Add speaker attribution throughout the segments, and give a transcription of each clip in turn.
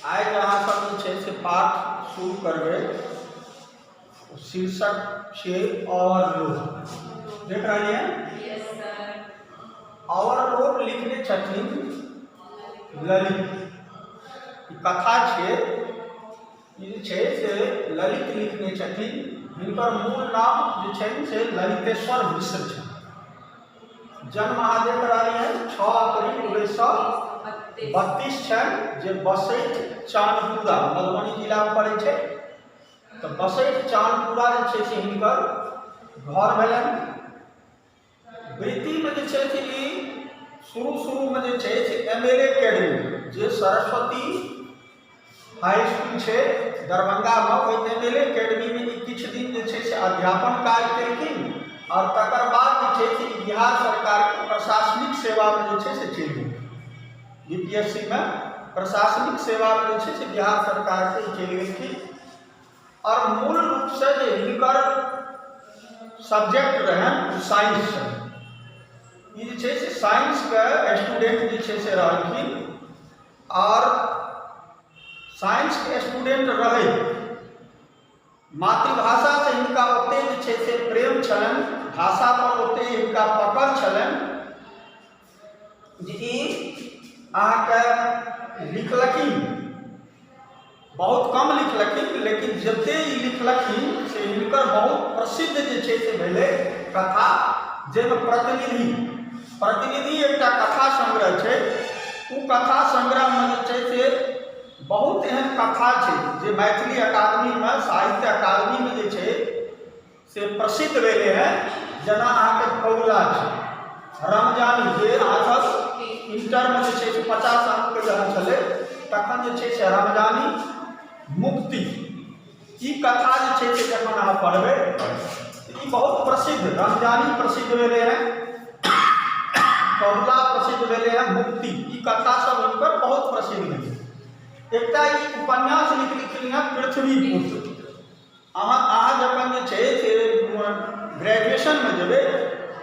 Speaker 1: आइ जे अहाँ सब जे छै से पाठ शुरू करबै ओ शीर्षक छियै ओवरलोड। देख रहलियै?
Speaker 2: Yes, sir.
Speaker 1: Overload लिखने छथिन ललित। ई कथा छियै, ई जे छै से ललित लिखने छथिन। हिनकर मूल नाम जे छनि से ललितेश्वर मिश्र छनि। जन्म अहाँ देख रहलियै 6 अप्रैल 1932 छनि, जे बसैठ चानपुरा मधुबनी जिलामे पड़ै छै। तऽ बसैठ चानपुरा जे छै से हिनकर घर भेलनि। वृत्तिमे जे छै से ई शुरू शुरूमे जे छै से एम एल एकेडमी, जे सरस्वती हाई इसकुल छै दरभंगामे, ओहि एम एल एकेडमीमे ई किछु दिन जे छै से अध्यापन कार्य केलखिन आओर तकर बाद जे छै से ई बिहार सरकारके प्रशासनिक सेवामे जे छै से चलि गेलखिन। बी पी एस सी मे प्रशासनिक सेवामे जे छै से बिहार सरकारके ई चलि गेलखिन। आओर मूल रूपसँ जे हिनकर सब्जेक्ट रहनि ओ साइंस छलै। ई जे छै से साइंसके स्टूडेंट जे छै से रहलखिन आओर साइंसके स्टूडेंट रहैत मातृभाषासँ हिनका ओतेक जे छै से प्रेम छलनि, भाषापर ओतेक हिनका पकड़ छलनि जे ई अहाँके लिखलखिन, बहुत कम लिखलखिन, लेकिन जतेक ई लिखलखिन से हिनकर बहुत प्रसिद्ध जे छै से भेलै कथा, जाहिमे प्रतिनिधि प्रतिनिधि एकटा कथा संग्रह छै। ओ कथा संग्रहमे जे छै से बहुत एहन कथा छै जे मैथिली अकादमीमे, साहित्य अकादमीमे जे छै से प्रसिद्ध भेलै हँ। जेना अहाँके कौला छै, रमजानी, जे अहाँसभ इंटरमे जे छै से 50 अंकके जहन छलै तखन जे छै से रमजानी, मुक्ति, ई कथा जे छै से जखन अहाँ पढ़बै तऽ ई बहुत प्रसिद्ध, रमजानी प्रसिद्ध भेलै हँ, कौला प्रसिद्ध भेलै हँ, मुक्ति, ई कथा सब हुनकर बहुत प्रसिद्ध भेलै। एकटा ई उपन्यास लिखलखिन हँ पृथ्वी पुत्र। अहाँ अहाँ जखन जे छै से ग्रेजुएशनमे जेबै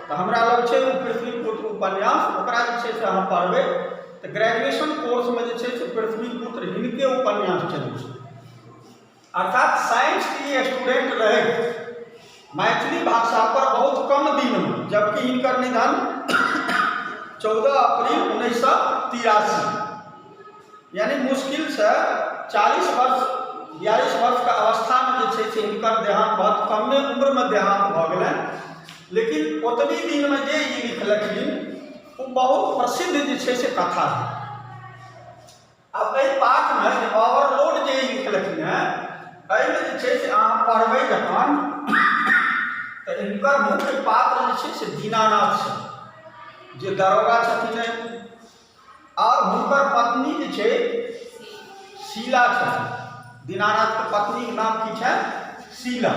Speaker 1: तऽ हमरा लग छै ओ पृथ्वी पुत्र उपन्यास, ओकरा जे छै से अहाँ पढ़बै तऽ ग्रेजुएशन कोर्समे जे छै से पृथ्वी पुत्र हिनके उपन्यास चलै छै। अर्थात साइंसके स्टूडेंट रहै मैथिली भाषा पर बहुत कम दिनमे, जबकि हिनकर निधन 14 अप्रैल 1983, यानी मुश्किलसँ 40 वर्ष 42 वर्षके अवस्थामे जे छै से हिनकर देहान्त, बहुत कमे उम्रमे देहान्त भऽ गेलनि। लेकिन ओतबी दिनमे जे ई लिखलखिन ओ बहुत प्रसिद्ध जे छै से कथा भेल। आब एहि पाठमे जे ओवरलोड जे ई लिखलखिन हेँ, एहिमे जे छै से अहाँ पढ़बै जखन तऽ हिनकर मुख्य पात्र जे छै से दीनानाथ छथिन, जे दरोगा छथिन, आओर हुनकर पत्नी जे छै शीला छथिन। दीनानाथके पत्नीके नाम की छनि? शीला।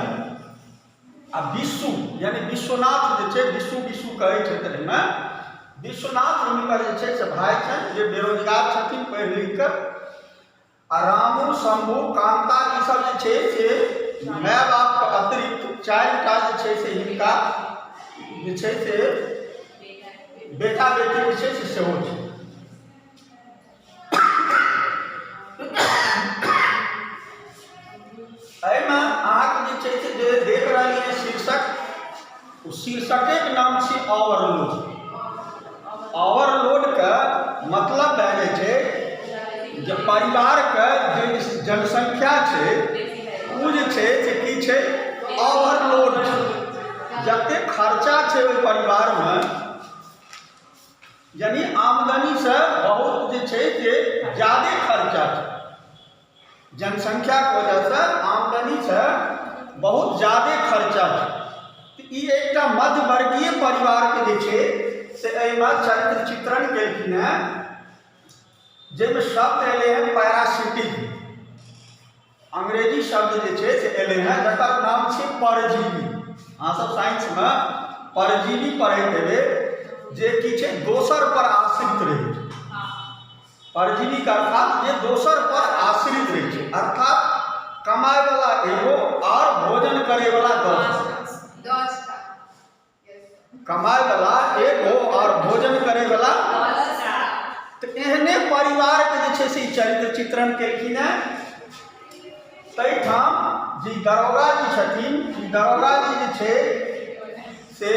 Speaker 1: आ विशु यानी विश्वनाथ जे छै, विशु विशु कहै छथिन एहिमे, विश्वनाथ हिनकर जे छै से भाय छनि, जे बेरोजगार छथिन पढ़ि लिख कऽ। आ रामू, शंभू, कांता ई सब जे छै से माय बापके अतिरिक्त 4टा जे छै से हिनका जे छै से बेटा बेटी जे छै से सेहो छै। एहिमे अहाँके जे छै से जे देख रहलियै शीर्षक, ओ शीर्षकेके नाम छी ओवरलोड। ओवरलोडके मतलब भए जाइ छै जे परिवारके जे जनसंख्या छै ओ जे छै से की छै, ओवरलोड छै। जतेक खर्चा छै ओहि परिवारमे, यानी आमदनीसँ बहुत जे छै से जादे खर्चा छै। जनसंख्याके वजहसँ आमदनीसँ बहुत जादे खर्चा छै। तऽ ई एकटा मध्यवर्गीय परिवारके जे छै से एहिमे चरित्र चित्रण केलखिन हेँ, जाहिमे शब्द एलै हेँ पैरासिटिक, अंग्रेजी शब्द जे छै से एलै हेँ, जकर नाम छै परजीवी। अहाँसभ साइंसमे परजीवी पढ़ैत हेबै, जे की छै दोसर पर आश्रित रहै छै। परजीवीके अर्थात जे दोसर पर आश्रित रहै छै, अर्थात कमायवला एगो आओर भोजन करैवला 10। कमायवला एगो आओर भोजन करैवला, तऽ एहने परिवारके जे छै छै से ई चरित्र चित्रण केलखिन हेँ। ताहिठाम जे दरोगा जी छथिन, ई दरोगा जी जे छै से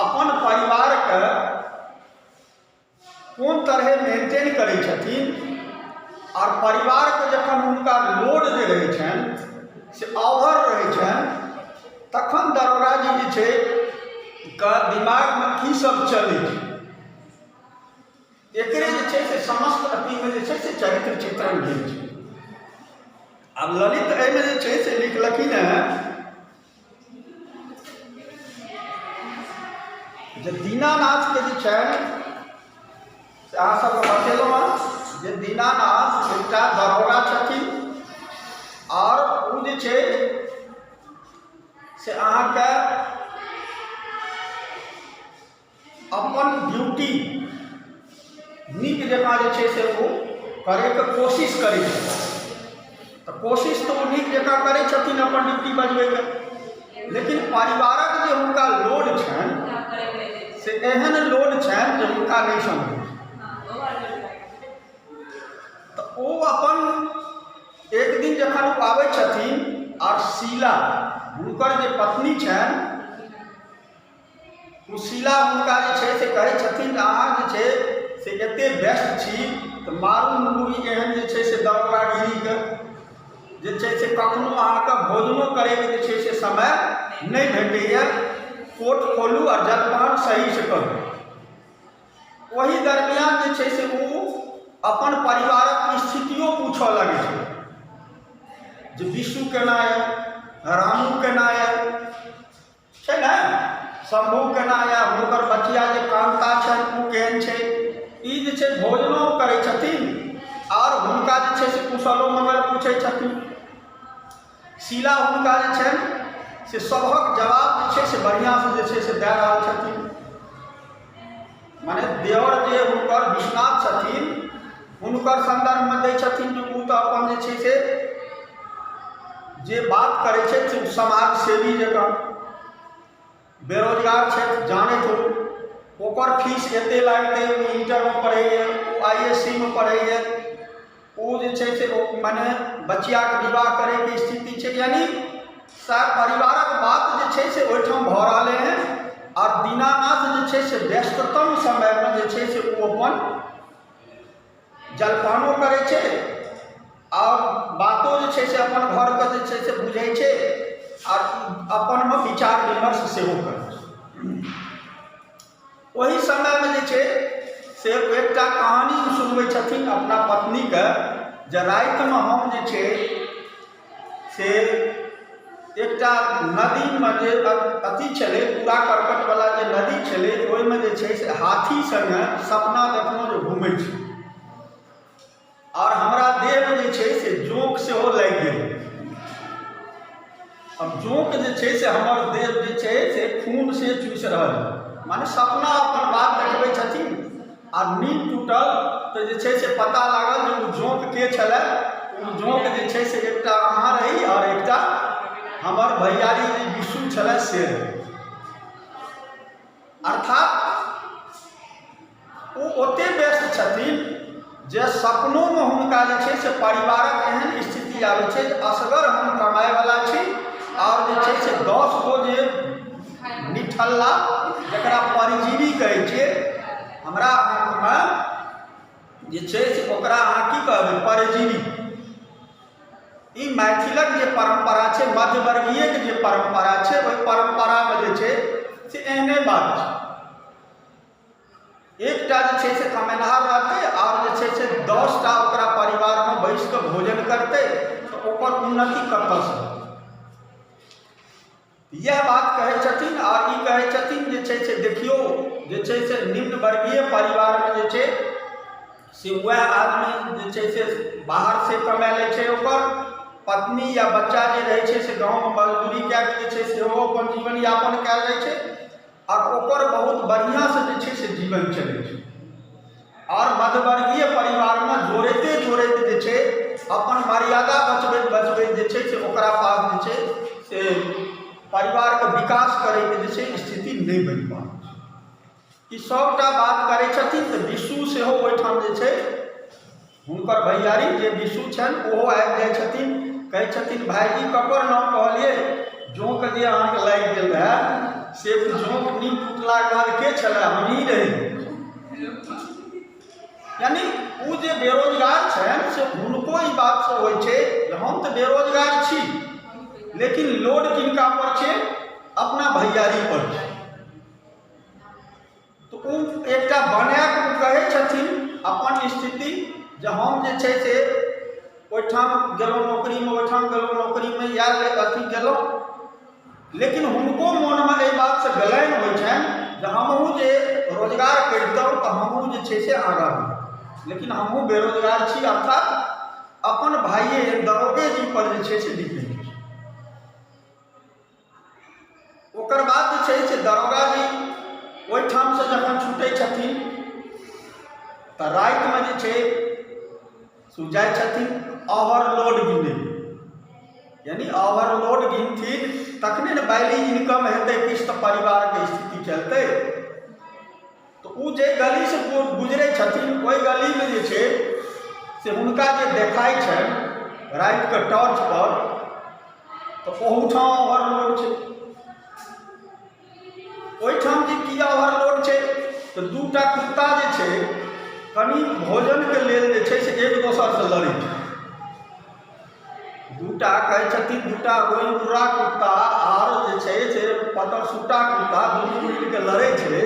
Speaker 1: अपन परिवारके कोन तरहे मेंटेन करै छथिन आओर परिवारके जखन हुनका लोड जे रहै छनि से ओवर रहै छनि, तखन दरोगा जी जे छै के दिमागमे की सब चलै छै, एकरे जे छै से समस्त अथीमे जे छै से चरित्र चित्रण भेल छै। आब ललित एहिमे जे छै से लिखलखिन हेँ जे दीनानाथके जे छनि से अहाँ सबके बतेलहुँ हँ जे दीनानाथ एकटा दरोगा छथिन आओर ओ जे छै से अहाँके अपन ड्यूटी नीक जकाँ जे छै से ओ करैके कोशिश करै छथिन। तऽ कोशिश तऽ ओ नीक जकाँ करै छथिन अपन ड्यूटी बजबैके, लेकिन परिवारक जे हुनका लोड छनि से एहन लोड छनि जे हुनका नहि सम्हरै छनि। तऽ ओ अपन एक दिन जखन ओ आबै छथिन आर शीला हुनकर जे पत्नी छनि ओ शीला हुनका जे छै से कहै छथिन जे अहाँ जे छै से एतेक व्यस्त छी तऽ मारू मुंगरी एहन जे छै से दरोगागिरीके जे छै से कखनो अहाँके भोजनो करैके जे छै से समय नहि भेटैए, कोट खोलू आ जलपान सहीसँ करू। ओहि दरमियान जे छै से ओ अपन परिवारक स्थितियो पूछऽ लगै छै जे विशु केना यऽ, रामू केना यऽ, छै ने, शम्भू केना यऽ, हुनकर बचिया जे कान्ता छनि ओ केहन छै। ई जे छै भोजनो करै छथिन आओर हुनका जे छै से कुशलो मंगल पूछै छथिन। शीला हुनका जे छनि से सभक जवाब जे छै से बढ़िआँसँ जे छै से दए रहल छथिन। मने देवर जे हुनकर विश्वनाथ छथिन हुनकर सन्दर्भमे दै छथिन जे ओ तऽ अपन जे छै से जे बात करै छथि से ओ समाजसेवी जकाँ बेरोजगार छथि, जानैत हो ओकर फीस एतेक लागतै, ओ इण्टरमे पढ़ैए, ओ I S C मे पढ़ैए, ओ जे छै से ओ मने बचियाके विवाह करैके स्थिति छै, यानि परिवारक बात जे छै से ओहिठाम भऽ रहलै हँ। आओर दीनानाथ जे छै से व्यस्ततम समयमे जे छै से ओ अपन जलपानो करै छै आओर बातो जे छै से अपन घरके जे छै से बुझै छै आओर अपनमे विचार विमर्श सेहो करै छै। ओहि समयमे जे छै से एकटा कहानी सुनबै छथिन अपना पत्नीके जे रातिमे हम जे छै से एकटा नदीमे जे अथी छलै कूड़ा करकटवला जे नदी छलै ओहिमे जे छै से हाथी सङ्गे सपना देखलहुँ जे घुमै छी आओर हमरा देहमे जे छै से जोंक सेहो लागि गेल। आब जोंक जे छै से हमर देह जे छै से खून से चूसि रहल यऽ, माने सपना अपन बात देखबै छथिन। आ नींद टूटल तऽ जे छै से पता लागल जे ओ जोंक के छलै। ओ जोंक जे छै से एकटा अहाँ रही आओर एकटा हमर भैयारी जे विशु छलै से रहै। अर्थात ओ ओतेक व्यस्त छथिन जे सपनोमे हुनका जे छै से परिवारक एहन स्थिति आबै छै जे असगर हम कमाइवला छी आओर जे छै से 10 गो जे निठल्ला जकरा परजीवी कहै छियै हमरा अहाँमे जे छै से ओकरा अहाँ की कहबै परजीवी। ई मैथिलक जे परम्परा छै, मध्यवर्गीयके जे परम्परा छै, ओहि परम्परामे जे छै से एहने बात छै। एकटा जे छै से कमेनहार रहतै आओर जे छै से 10टा ओकरा परिवारमे बैस कऽ भोजन करतै तऽ ओकर उन्नति कतऽसँ हेतै। इएह बात कहै छथिन। आओर ई कहै छथिन जे छै से देखियौ जे छै से निम्न वर्गीय परिवारमे जे छै से उएह आदमी जे छै से बाहरसँ कमा लै छै, ओकर पत्नी या बच्चा जे रहै छै से गाँवमे मजदूरी कए कऽ जे छै सेहो अपन जीवनयापन कए लै छै आओर ओकर बहुत बढ़िआँसँ जे छै से जीवन चलै छै। आओर मध्यवर्गीय परिवारमे जोड़ैते जोड़ैत जे छै अपन मर्यादा बचबैत बचबैत जे छै से ओकरा पास जे छै से परिवारके विकास करैके जे छै स्थिति नहि बनि पाबै छै। ई सभटा बात करै छथिन तऽ विशु सेहो ओहिठाम जे छै हुनकर भैयारी जे विशु छनि ओहो आबि जाइ छथिन, कहै छथिन भाइजी ककर नाम कहलियै, जोंक जे अहाँके लागि गेल रहए से जोंक नींद टूटलाके बाद के छलए, हमही रही। यानी ओ जे बेरोजगार छनि से हुनको ई बातसँ होइ छै जे हम तऽ बेरोजगार छी, लेकिन लोड किनका पर छै, अपना भैयारी पर छै। तऽ ओ एकटा बनाए कऽ ओ कहै छथिन अपन स्थिति जे हम जे छै से ओहिठाम गेलहुँ नौकरीमे, ओहिठाम गेलहुँ नौकरीमे, इएह अथी गेलहुँ, लेकिन हुनको मोनमे एहि बातसँ गलानि होइ छनि जे हमहूँ जे रोजगार करितहुँ तऽ हमहूँ जे छै से आगाँ बढ़ितहुँ, लेकिन हमहूँ बेरोजगार छी, अर्थात अपन भाइए दरोगे जी पर जे छै से डिपेंड छी। ओकर बाद जे छै से दरोगा जी ओहिठामसँ जखन छूटै छथिन तऽ रातिमे जे छै से जाइ छथिन ओवरलोड गिनै, यानि ओवरलोड गिनथिन तखने ने बाइली इनकम हेतै, किछु तऽ परिवारके स्थिति चलतै। तऽ ओ जे गलीसँ गुजरै छथिन ओहि गलीमे जे छै से हुनका जे देखाइ छनि रातिके टॉर्चपर, तऽ ओहूठाम ओवरलोड छै। ओहिठाम जे किया ओवरलोड छै तऽ दूटा कुत्ता जे छै कनि भोजनके लेल जे छै से एक दोसरसँ लड़ै छै। दूटा कहै छथिन दूटा रोइंगुर्रा कुत्ता आर जे छै से पतरसुट्टा कुत्ता दुनू मिल कऽ लड़ै छै,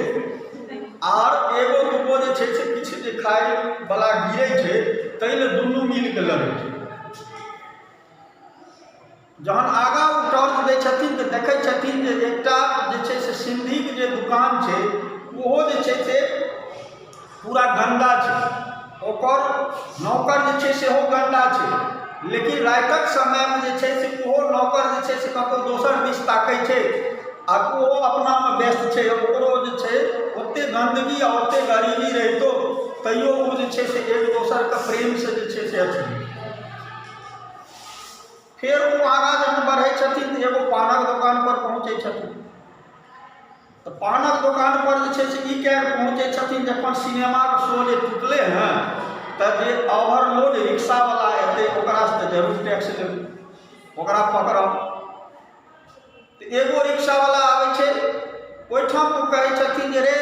Speaker 1: आर एगो दूगो जे छै से किछु जे खायवला गिरै छै ताहि लए दुनू मिल कऽ लड़ै छै। जहन आगाँ ओ टॉर्च दै छथिन तऽ देखै छथिन जे एकटा जे छै से सिन्धीके जे दुकान छै ओहो जे छै से पूरा गन्दा छै, ओकर नौकर जे छै सेहो गन्दा छै, लेकिन रातिक समयमे जे छै से ओहो नौकर जे छै से कतहु दोसर दिस ताकै छै आ ओहो अपनामे व्यस्त छै। ओकरो जे छै ओतेक गन्दगी आ ओतेक गरीबी रहितो तैयो ओ जे छै से एक दोसरके प्रेमसँ जे छै से अथी। फेर ओ आगाँ जहन बढ़ै छथिन तऽ एगो पानक दोकानपर पहुँचै छथिन। तऽ पानक दोकानपर जे छै से ई कए कऽ पहुँचै छथिन जखन सिनेमाके शो जे टुटलै हँ तऽ जे ओवरलोड रिक्शावला एतै ओकरासँ तऽ जरूर टैक्स लेबै, ओकरा पकड़ब। तऽ एगो रिक्शावला आबै छै ओहिठाम, ओ कहै छथिन जे रे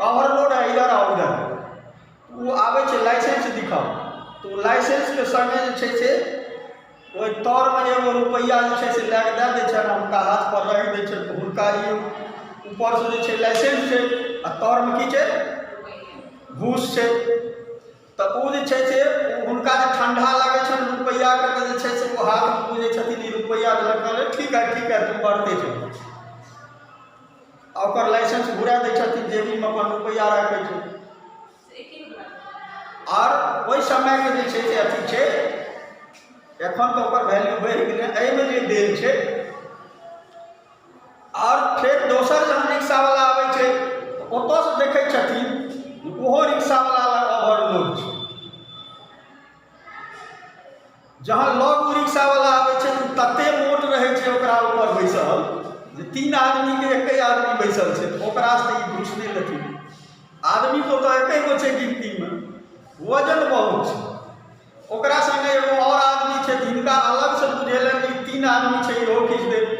Speaker 1: ओवरलोड है, इधर आओ इधर। ओ आबै छै, लाइसेंस दिखाउ। तऽ ओ लाइसेंसके सङ्गे जे छै से ओहि तरमे एगो रुपैआ जे छै से लए कऽ दए दै छनि, हुनका हाथपर राखि दै छनि। तऽ हुनका ई ऊपरसँ जे छै लाइसेंस छै आ तरमे की छै, घूस छै। तऽ ओ जे छै से हुनका जे ठण्डा लागै छनि रुपैआके तऽ जे छै से ओ हाथमे बुझै छथिन ई रुपैआ देलक, कहलै ठीक है ठीक है तुम बढ़ते चलो, आ ओकर लाइसेंस घुरा दै छथिन, जेबीमे अपन रुपैआ राखै छै। आर ओहि समयके जे छै से अथी छै, एखन तऽ ओकर वैल्यू बढ़ि गेलै एहिमे जे देल छै। आओर फेर दोसर जहन रिक्शावला आबै छै तऽ ओतऽसँ देखै छथिन ओहो रिक्शावला लग ओवरलोड छै। जहन लग ओ रिक्शावला आबै छै तऽ तते मोट रहै छै ओकरा ऊपर बैसल जे तीन आदमीके एके आदमी बैसल छै, तऽ ओकरासँ ई घूस नहि लेथिन। आदमी तऽ ओतऽ एके गो छै गिनतीमे, वजन बहुत छै। ओकरा सङ्गे एगो आओर आदमी छै, हिनका अलगसँ बुझेलनि जे ई तीन आदमी छै, इहो किछु देत।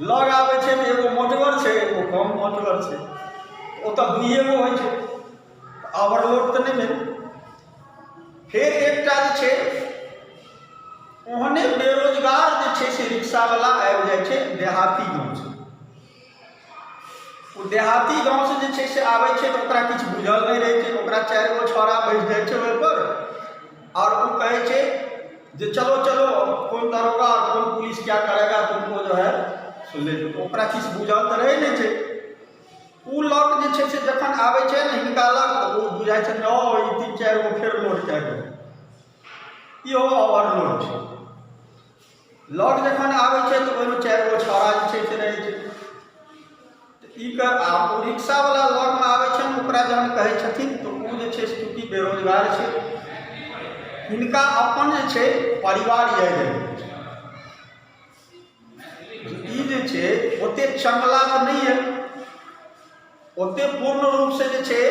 Speaker 1: लग आबै छै तऽ एगो मोटगर छै, एगो कम मोटगर छै, ओतऽ दुइए गो होइ छै, ओवरलोड तऽ नहि भेल। फेर एकटा जे छै ओहने बेरोजगार जे छै से रिक्शावला आबि जाइ छै देहाती गाँवसँ। ओ देहाती गाँवसँ जे छै से आबै छै तऽ ओकरा किछु बुझल नहि रहै छै। ओकरा चारि गो छौड़ा बैस जाइ छै ओहिपर आओर ओ कहै छै जे चलो चलो, कोन दरोगा और कोन पुलिस क्या करेगा तुमको जो है सो ले जाओ। ओकरा किछु बुझल तऽ रहै नहि छै। ओ लग जे छै से जखन आबै छै ने हिनका लग तऽ ओ बुझाइ छै ओ ई तीन चारि गो फेर लोड कए गेल, इहो ओवरलोड छै। लग जखन आबै छै तऽ ओहिमे चारि गो छौड़ा जे छै से रहै छै। तऽ ई के आ ओ रिक्शावला लगमे आबै छनि, ओकरा जहन कहै छथिन तऽ ओ जे छै से चूँकि बेरोजगार छै, हिनका अपन जे छै परिवार यादि आबि जाइ छै। ई जे छै ओतेक चंगला तऽ नहि यऽ, ओतेक पूर्ण रूपसँ जे छै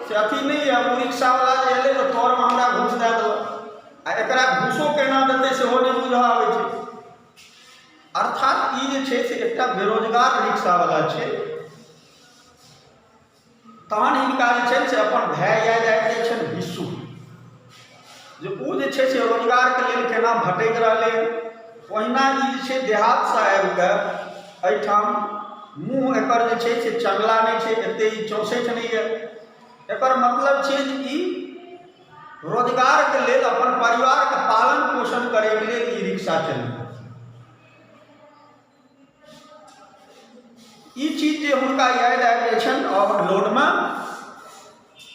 Speaker 1: से अथी नहि यऽ। ओ रिक्शावला जे एलै तऽ तरमे हमरा घूस दए देलक। आ एकरा घूसो केना देतै सेहो नहि बुझऽ आबै छै। अर्थात ई जे छै से एकटा बेरोजगार रिक्शावला छै। तहन हिनका जे छै से अपन भाय याद आबि जाइ छनि बिस्सू, जे ओ जे छै से रोजगारके लेल केना भटकि रहलै। ओहिना ई जे छै देहातसँ आबि कऽ एहिठाम मुँह एकर जे छै से चंगला नहि छै, एतेक ई चौंसठि नहि यऽ। एकर मतलब छै जे ई रोजगारके लेल, अपन परिवारके पालन पोषण करैके लेल ई रिक्शा चलबै। ई चीज जे हुनका याद आबि जाइ छनि ओवरलोडमे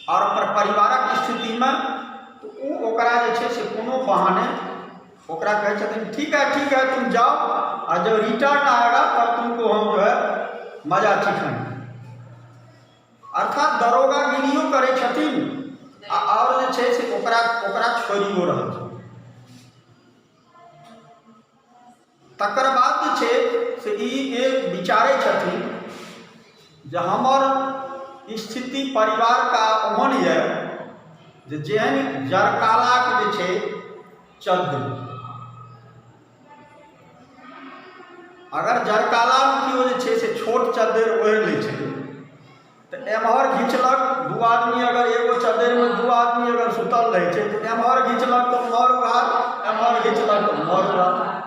Speaker 1: आओर ओकर परिवारक स्थितिमे, तऽ ओ ओकरा जे छै से कोनो बहाने ओकरा कहै छथिन, ठीक है, ठीक है, तुम जाओ आ जब रिटर्न आएगा तब तुमको हम जो है मजा चखाएंगे। अर्थात दरोगागिरियो करै छथिन आ आओर जे छै से ओकरा ओकरा छोड़ियो रहल छथिन। तकर बाद जे छै से ई एक विचारै छथिन जे हमर स्थिति परिवारके ओहन यऽ जे जेहन जरकालाके जे छै चद्दरि, अगर जरकालामे केओ जे छै से छोट चद्दरि ओढ़ि लै छै तऽ एम्हर घिचलक, दू आदमी अगर एगो चद्दरिमे दू आदमी अगर सुतल रहै छै तऽ एम्हर घिचलक तऽ ओम्हर उघार, एम्हर घिचलक तऽ ओम्हर उघार।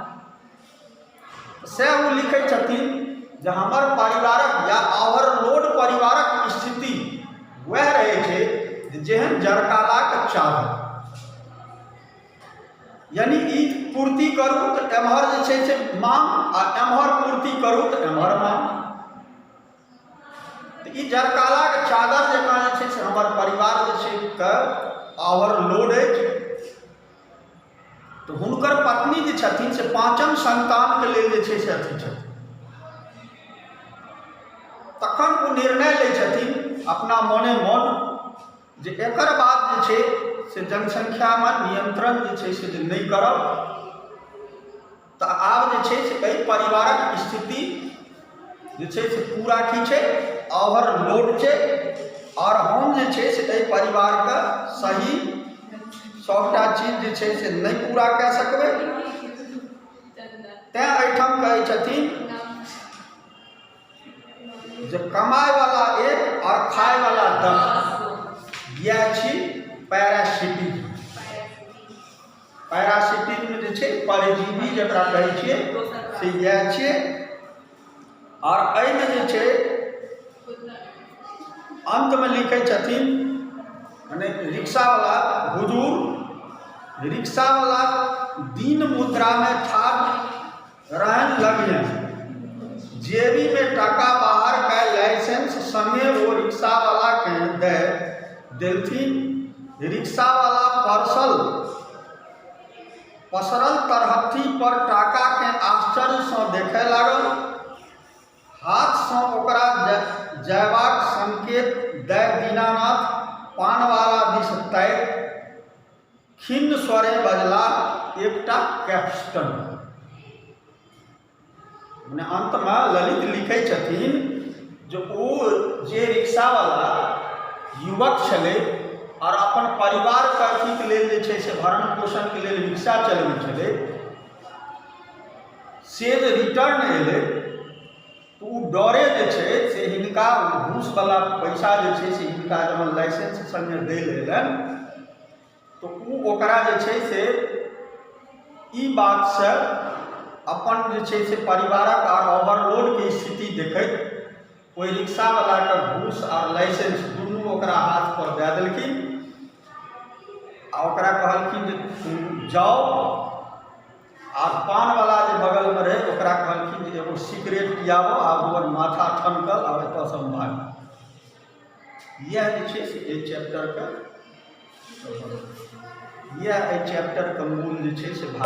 Speaker 1: से ओ लिखै छथिन जे हमर परिवारक या ओवरलोड परिवारक स्थिति वएह रहै छै जे जेहन जरकालाक चादर, यानि ई पूर्ति करू तऽ एम्हर जे छै से मांग आ एम्हर पूर्ति करू तऽ एम्हर मांग। तऽ ई जरकालाके चादर जकाँ जे छै से हमर परिवार जे छै के ओवरलोड अछि। तऽ हुनकर पत्नी जे छथिन से पाँचम सन्तानके लेल जे छै से अथी छथिन। तखन ओ निर्णय लै छथिन अपना मोने मोन जे एकर बाद जे छै से जनसंख्यामे नियन्त्रण जे छै से जे नहि करब तऽ आब जे छै से एहि परिवारक स्थिति जे छै से पूरा की छै ओवरलोड छै आओर हम जे छै से एहि परिवारके सही सभटा चीज जे छै से नहि पूरा कए सकबै। तैँ एहिठाम कहै छथिन जे कमायवला एक आओर खायवला 10, इएह छी पैरासिटिज्म। पैरासिटिज्म जे छै परजीवी जकरा कहै छियै से इएह छियै। आओर एहिमे जे छै अन्तमे लिखै छथिन मने रिक्शावला हुजूर, रिक्शावला दीन मुद्रामे ठाढ़ रहन लगलनि, जेबीमे टाका बाहर कए लाइसेंस सङ्गे ओ रिक्शावलाकेँ दए देलथिन। रिक्शावला पसरल तरहत्थी पर टाकाकेँ आश्चर्यसँ देखय लागल। हाथसँ ओकरा जयबाक संकेत दए दीनानाथ पानवाला दिस ताकि खिन्न स्वरे बजलाह, एकटा कैप्स्टन। मने अन्तमे ललित लिखै छथिन जे ओ जे रिक्शावला युवक छलै आओर अपन परिवारके अथीके लेल जे छै से भरण पोषणके लेल रिक्शा चलबै छलै, से जे रिटर्न एलै तऽ ओ डरे जे छै से हिनका घूसवला पैसा जे छै से हिनका जहन लाइसेंस सङ्गे दै लए एलनि तऽ ओ ओकरा जे छै से ई बातसँ अपन जे छै से परिवारक आर ओवरलोडके स्थिति देखैत ओहि रिक्शावलाके घूस आर लाइसेंस दुनू ओकरा हाथपर दए देलखिन आ ओकरा कहलखिन जे तुम जाओ। आ पानवला जे बगलमे रहै ओकरा कहलखिन जे एगो सिगरेट पियाबऽ, आब हमर माथा ठनकल, आब एतऽसँ हम भागी। इएह जे छै से एहि चैप्टरके इएह एहि चैप्टरके मूल जे छै से।